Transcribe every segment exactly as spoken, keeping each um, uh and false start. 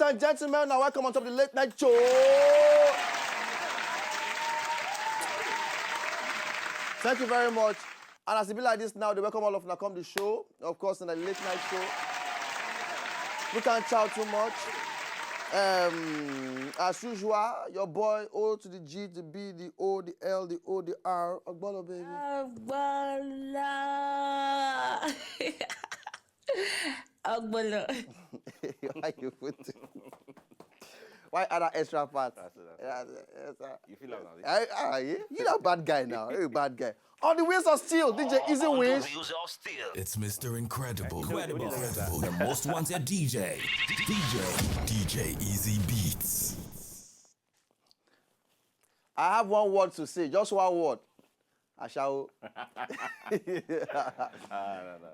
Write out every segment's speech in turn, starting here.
And gentlemen, now welcome on top of the late night show. Thank you very much. And as it be like this now, they welcome all of now come the show. Of course, in the late night show. We can't shout too much. Um, as usual, your boy O to the G, the B, the O, the L, the O, the R. Ogbolo, baby. Agbala. Agbala. Why you put it? Why other extra part? That's it, that's it. Yeah, yes, sir. You feel like now? I, I, you know, bad guy now. You're a bad guy. On the wheels of steel, D J Easy Wish. It's Mister Incredible. Incredible. Incredible. The most wanted D J. D J. D J Easy Beats. I have one word to say, just one word. Ashawo.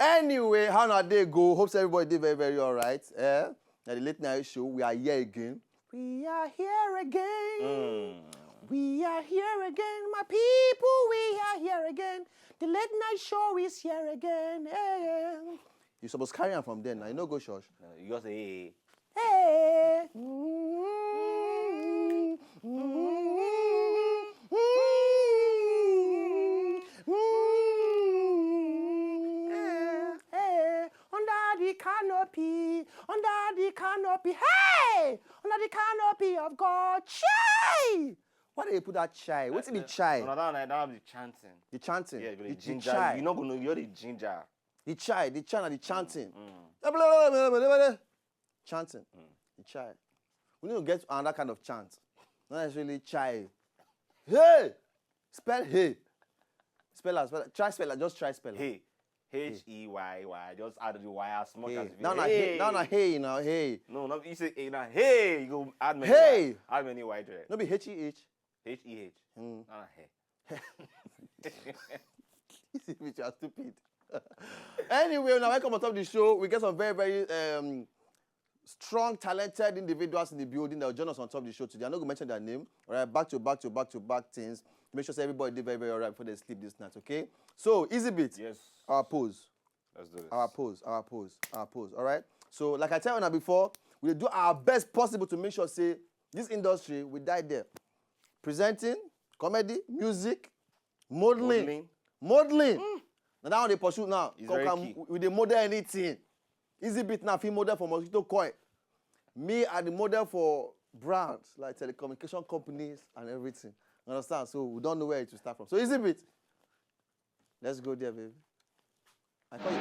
Anyway, how na dey go? Hope say everybody dey very, very alright. Eh? Now the late night show, we are here again. We are here again. We are here again, my people. We are here again. The late night show is here again. Eh. You supposed carry am from there now. You no go church. No, you just say, hey. Hey. Hey, under the canopy, under the canopy, hey, under the canopy of God, chai. Why did they put that chai? What's the chai? No, that one, that one be chanting. The chanting. Yeah, you go the, dey the ginger. chai. You no go know. You dey ginger. The chai, the chai, and the chanting. Mm. Chanting. The chai. We need to get another kind of chant. Not necessarily chai. Hey! Spell hey. Spell out, spell out. Try spell out. Just try spell out. Hey, H E Y Y. Just add the Y as much Hey. as you Now, feel. now, hey. Now, now, hey, now, hey. No, no, you say hey now. Hey, you go add many Hey. Y. Add many Y to it. No be H E H. H E H. Mm. Nah, hey. Which are stupid. Anyway, now welcome on top of the show. We get some very, very um, strong, talented individuals in the building that will join us on top of the show today. I'm not going to mention their name. All right, back to back to back to back things. Make sure say everybody did very, very all right before they sleep this night, okay? So, Easy Beat, Yes. our pose. Let's do this. Our pose, our pose, our pose. All right. So, like I tell you now before, we do our best possible to make sure say this industry we die there. Presenting, comedy, music, modeling, Modeling. modeling. Now that one they pursue now. It's Come, very come, key. we dey model anything. Easy Beat now, fit model for Mosquito Coil. Me, I the model for brands like telecommunication companies and everything. You understand? So we don't know where to start from. So Easy Beat, let's go there, baby. I call you.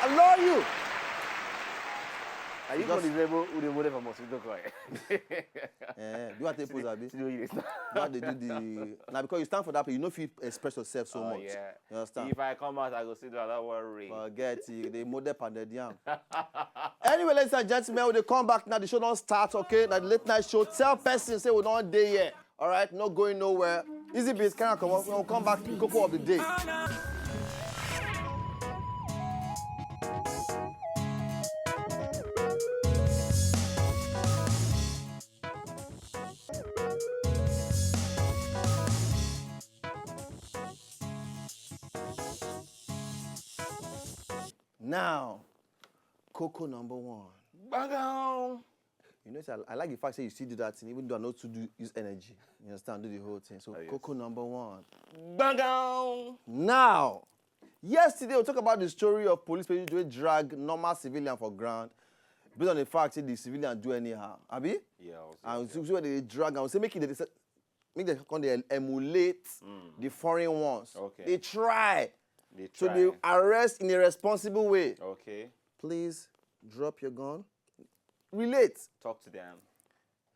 I love you. Are you Because- for the rebel who dey model for Mosquito Coil? Eh, do you want to pose, Abi? See the way you dey stand. Now they do the now because you stand for that, you know if you express yourself so Oh, much. Yeah. You understand? If I come out, I go sit down. Don't worry. Forget it. They model pounded yam. Anyway, ladies and gentlemen, we dey come back now. The show don't start, okay? Now the late night show. Tell person say we don't dey here. All right, not going nowhere. Easy Beats, can I come up? We'll come back. Cocoa of the day. Now, Coco number one. Bang down. You know, say I, I like the fact that you still do that thing, even though I know to do use energy. You understand? Do the whole thing. So, Oh, yes. Coco number one. Bang down. Now, yesterday we talk about the story of police people wey drag normal civilian for ground, based on the fact that the civilian do anyhow. Abi? Yeah, I was And there. see where they drag and say make it they say- make them come they emulate Mm. the foreign ones. Okay. They try. They So try. They arrest in a responsible way. Okay. Please drop your gun. Relate. Talk to them.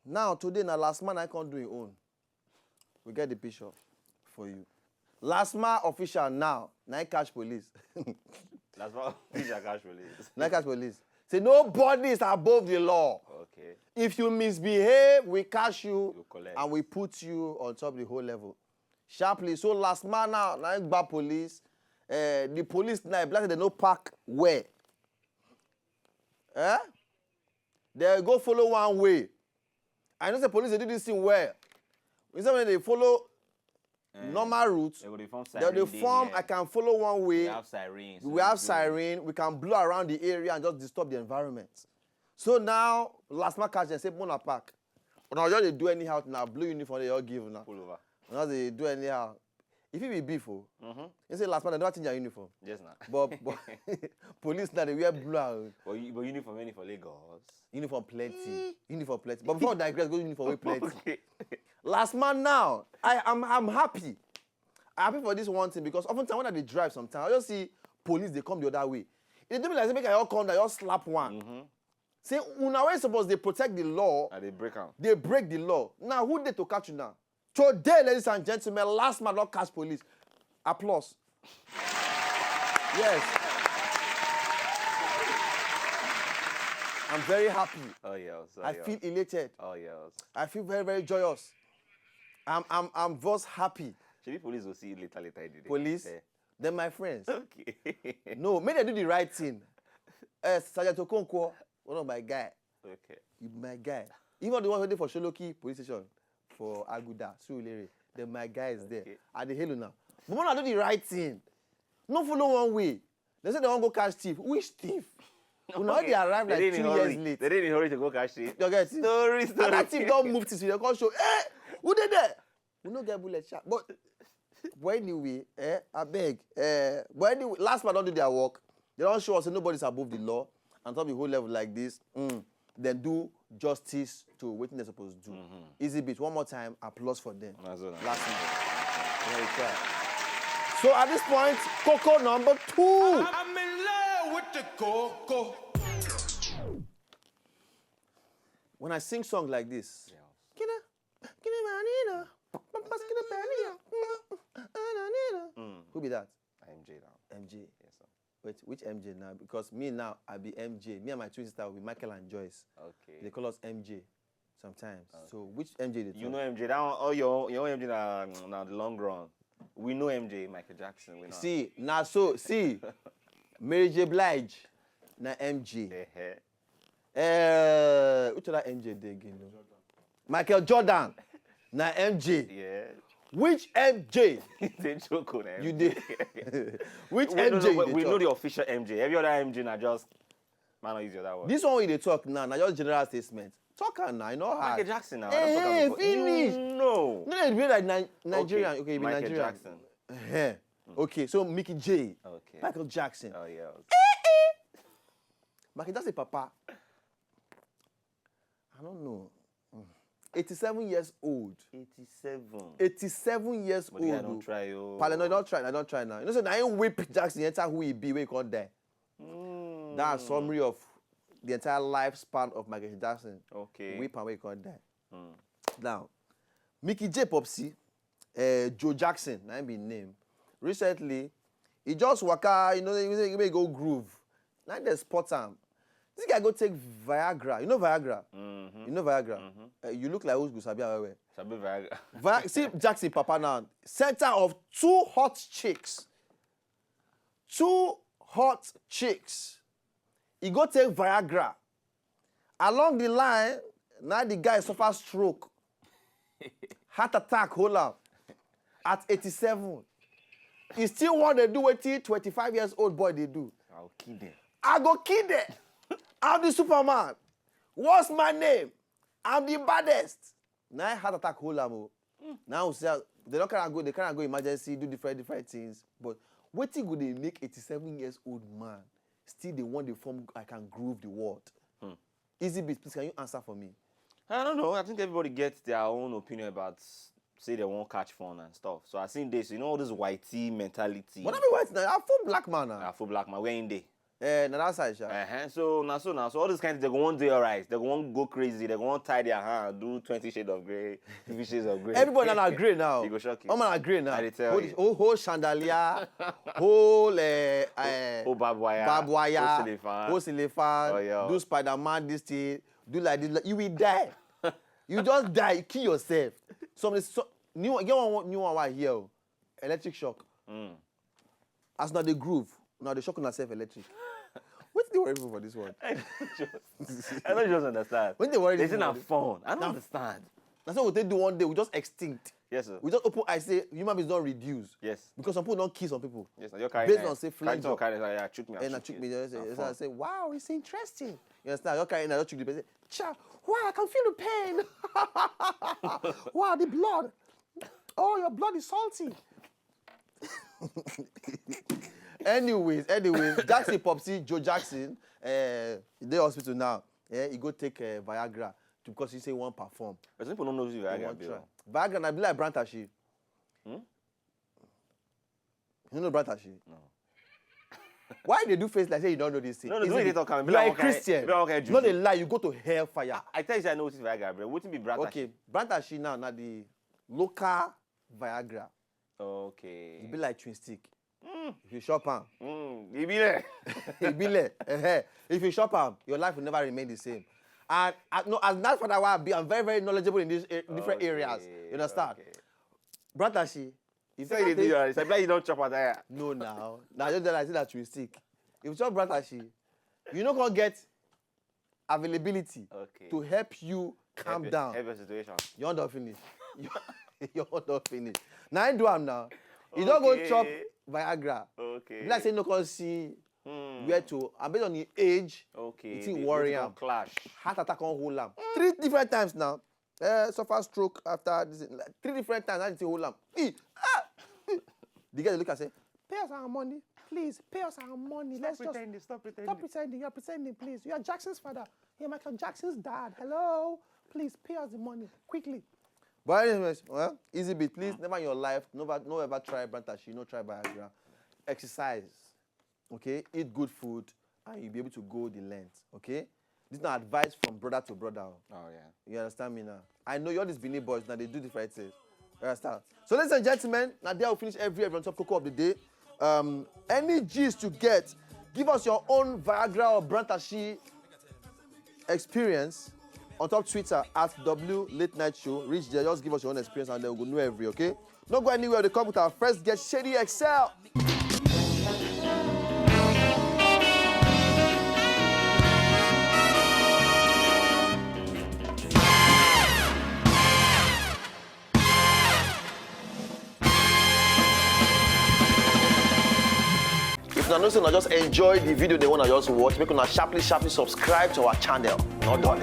Now today na last man I can't do him own. We get the picture for you. Last man official now. Now he catch police. That's why we should catch police. Now he catch police. Say nobody is above the law. Okay. If you misbehave, we catch you You collect. And we put you on top of the whole level. Sharply. So last man now, now he gba police. Uh, the police now, black they no park where. Eh? They go follow one way. I know say police dey do this thing well. Instead when they follow Eh, normal route, They go dey form they siren. dey Dey form here. I can follow one We way. have sirens. We have siren. We can blow around the area and just disturb the environment. So now, last man catch them say Mona Park. Una just dey do anyhow now. Blue uniform they all give now. Pull over. Una dey do anyhow. If it be beef, oh, Mm-hmm. you say last man they never change their uniform. Yes, na. But, but police now they wear blue and But, u- but uniform any for Lagos. Uniform plenty. Uniform plenty. But before I digress, go uniform way plenty. Okay. Last man now, I am I'm happy. I'm happy for this one thing because oftentimes when I dey drive sometimes, I just see police they come the other way. It do me like say make I all come down, I all slap one. Mm-hmm. Say una wey suppose dey protect the law, I dey break am. they break the law. Now who dey to catch you now? Today, ladies and gentlemen, last man don catch police. Applause. Yes. I'm very happy. Oh yes. Oh, I yes. feel elated. Oh yes. I feel very, very joyous. I'm I'm I'm just happy. Shebi police will see you later, later in the day. Police? Eh. They're my friends. Okay. No, make they do the right thing. Uh, Sergeant Okonkwo, one of my guy. Okay. You be my guy. Even the one who dey for Sholoki police station for Aguda, Surulere. Then my guy is there. Okay. I dey hail now. But when I do the right thing, no follow one way. They say they wan go catch thief. Which thief? Una Okay. dey arrive They like didn't two in years hurry. late. They didn't in hurry to go catch it. You get it? Story, And story. that thief don move things. They come show, eh, who dey there? We no get bullet sharp. But but anyway, eh, I beg. Eh, but anyway, last man don do their work. They don show us say nobody's above the law. And top the whole level like this, mm, then do justice to wetin they suppose do. Easy beat. One more time, applause for them. That's all. Last week. Very try. So at this point, Coco number two. I'm in love with the coco. When I sing song like this, Yeah. Kina, kina manina, papas kina manina, mm, ananina. Mm. Who be that? M J now. M J. Yes, sir. Wait, which M J now? Because me now, I be M J. Me and my twin sister will be Michael and Joyce. They Okay. Call us M J sometimes. So which M J they You talk? Know M J. That one, all your your M J na na the long run. We know M J, Michael Jackson. We know. See, now so, see, Mary J. Blige, na M J. Eh, eh. Uh, which other M J dey again? No? Michael Jordan, na M J. Yeah. Which M J They joke on you M J. dey? Which Wait, no, M J no, you but dey we talk? Know the official M J. Every other M J na just man, don't use the other word. This one wey you dey talk now, na just general statement. Talk am now, you know hard. Michael Jackson now. I Eh, don't talk am before. finish. You know. No, no, you be like Ni- Nigerian. Okay, you be Michael Nigerian. Jackson. Eh, okay, so Mickey J, Okay. Michael Jackson. Oh yeah. Michael Jackson, papa. I don't know. Mm. Eighty-seven years old. Eighty-seven. Eighty-seven years But the guy old. don't Oh. Try. Oh. Pale, no, don't try. I don't try now. You know, so now I whip Jackson enter who he be where he can't die. Mm. That's a summary of the entire lifespan of Michael Jackson. Okay. Whip and where he can't die. Mm. Now, Mickey J Popsy, uh, Joe Jackson, na him be name. Recently, he just waka, you know, he, he go groove. Now they spot him. This guy go take Viagra. You know Viagra? Mm-hmm. You know Viagra? Mm-hmm. Uh, you look like who's Gusabi, however. Sabi Viagra. Vi- see Jackson Papa now, center of two hot chicks. Two hot chicks. He go take Viagra. Along the line, now the guy suffer stroke. Heart attack, hold up. At eighty-seven. He still want to do what twenty-five years old boy they do. I'll kill them. I go kill them. I'm the Superman. What's my name? I'm the baddest. Now heart attack hold am o. Now say they don't kind of go, they kind of go emergency, do different different things. But wetin go dey make eighty-seven years old man still dey want dey form I can groove the world? Hmm. Easy beat, please can you answer for me? I don't know. I think everybody gets their own opinion about say they won't catch fun and stuff. So I seen this, you know, all this whitey mentality. But I be white now. I'm full black man now. I full black man. Where in day? Eh, na that side, sha. Uh-huh. So now, so now, so all these kinds they go one day alright. They go one go crazy. They go one tie their hand, do twenty shades of grey, fifty shades of grey. Everybody na grey now. You go shock you. All man are grey now. I dey tell Hold, you. hold, hold chandelier, hold uh, uh, Oh, barbed wire. barbed wire, Oh, cellophane. hold cellophane, Oh, yeah. Do Spider-Man this thing, do like this. Like, you will die. You just die, kill yourself. Some, some new, get one new one right here. Oh. Electric shock. Mm. As now they groove, now they shock on self electric. What dey worry people for this one? I don't just understand. When they worry They this say na people, fun. I don't Now- understand. Na so we take do one day. We just extinct. Yes, sir. We just open eye say human beings don reduce. Yes. Because some people don kill some people. Yes, now you're carrying Based knife. on say Carry flange some up. Carry, yeah, shoot me. And I shoot me. Just say, I'm just fun. Say, wow, it's interesting. You understand? You're carrying. I shoot the person. Cha, wow, I can feel the pain. Wow, the blood. Oh, your blood is salty. Anyways, anyways, Jackson Popsy, Joe Jackson, uh, dey hospital now. Eh, he go take uh, Viagra because he say he wan perform. But some people don't know who He Viagra wan be. Try. Oh. Viagra na be like Brantashi. Hmm? You know Brantashi? No. Why they do face like say you don't know this thing? No, no, Is no, it they be- talk am, be you are like a one kind- Christian. be like one kind No, they juju. Lie. You go to hellfire. I tell you, say I know what is Viagra, bro. What be Brantashi? Okay, Brantashi now na the local Viagra. Okay. E be like twin stick. Mm, If you shop am, mm, e be there. e be like, eh, if you shop am, your life will never remain the same. And uh, no, as that father why I be, I'm very, very knowledgeable in these uh, different areas. Okay, You understand? Okay. Brantashi, if So you you do take- your, it's like you don't chop at that. No, now, now just like that twin stick. If you chop Brantashi, you no go get availability Okay. to help you calm Help your- down. Help your situation. You don't finish. You, you don't finish. Now I do am now. You don't go Okay. Chop Viagra. Okay. Be like say no can see Hmm. Where to? And based on the age, Okay. It still the- worry the am. Clash. Heart attack on hold am. Three different times now. Uh, suffer stroke after this. Like, three different times, I still hold am. Eh, ah! The girl look and say, "Pay us our money, please. Pay us our money. Let's just Stop stop pretending. You're pretending, please. You are Jackson's father. You're Michael Jackson's dad. Hello, please pay us the money quickly." But anyways, well, easy beat. Please, never in your life, never, no ever try Brantashi, no try Viagra. Exercise, okay? Eat good food, and you'll be able to go the length, okay? This is not advice from brother to brother. Oh. Oh yeah. You understand me now? I know all these Benin boys now, they do different things. You understand? So, ladies and gentlemen, now there we finish every every on top cocoa of the day. Um, any gist you get, give us your own Viagra or Brantashi experience on top Twitter at W Late Night Show. Reach there, just give us your own experience and then we'll know every, okay? Not go anywhere, they come with our first guest, Shady Excel. If una know say una just enjoy the video they wanna just watch, make una sharply sharply subscribe to our channel. Not done.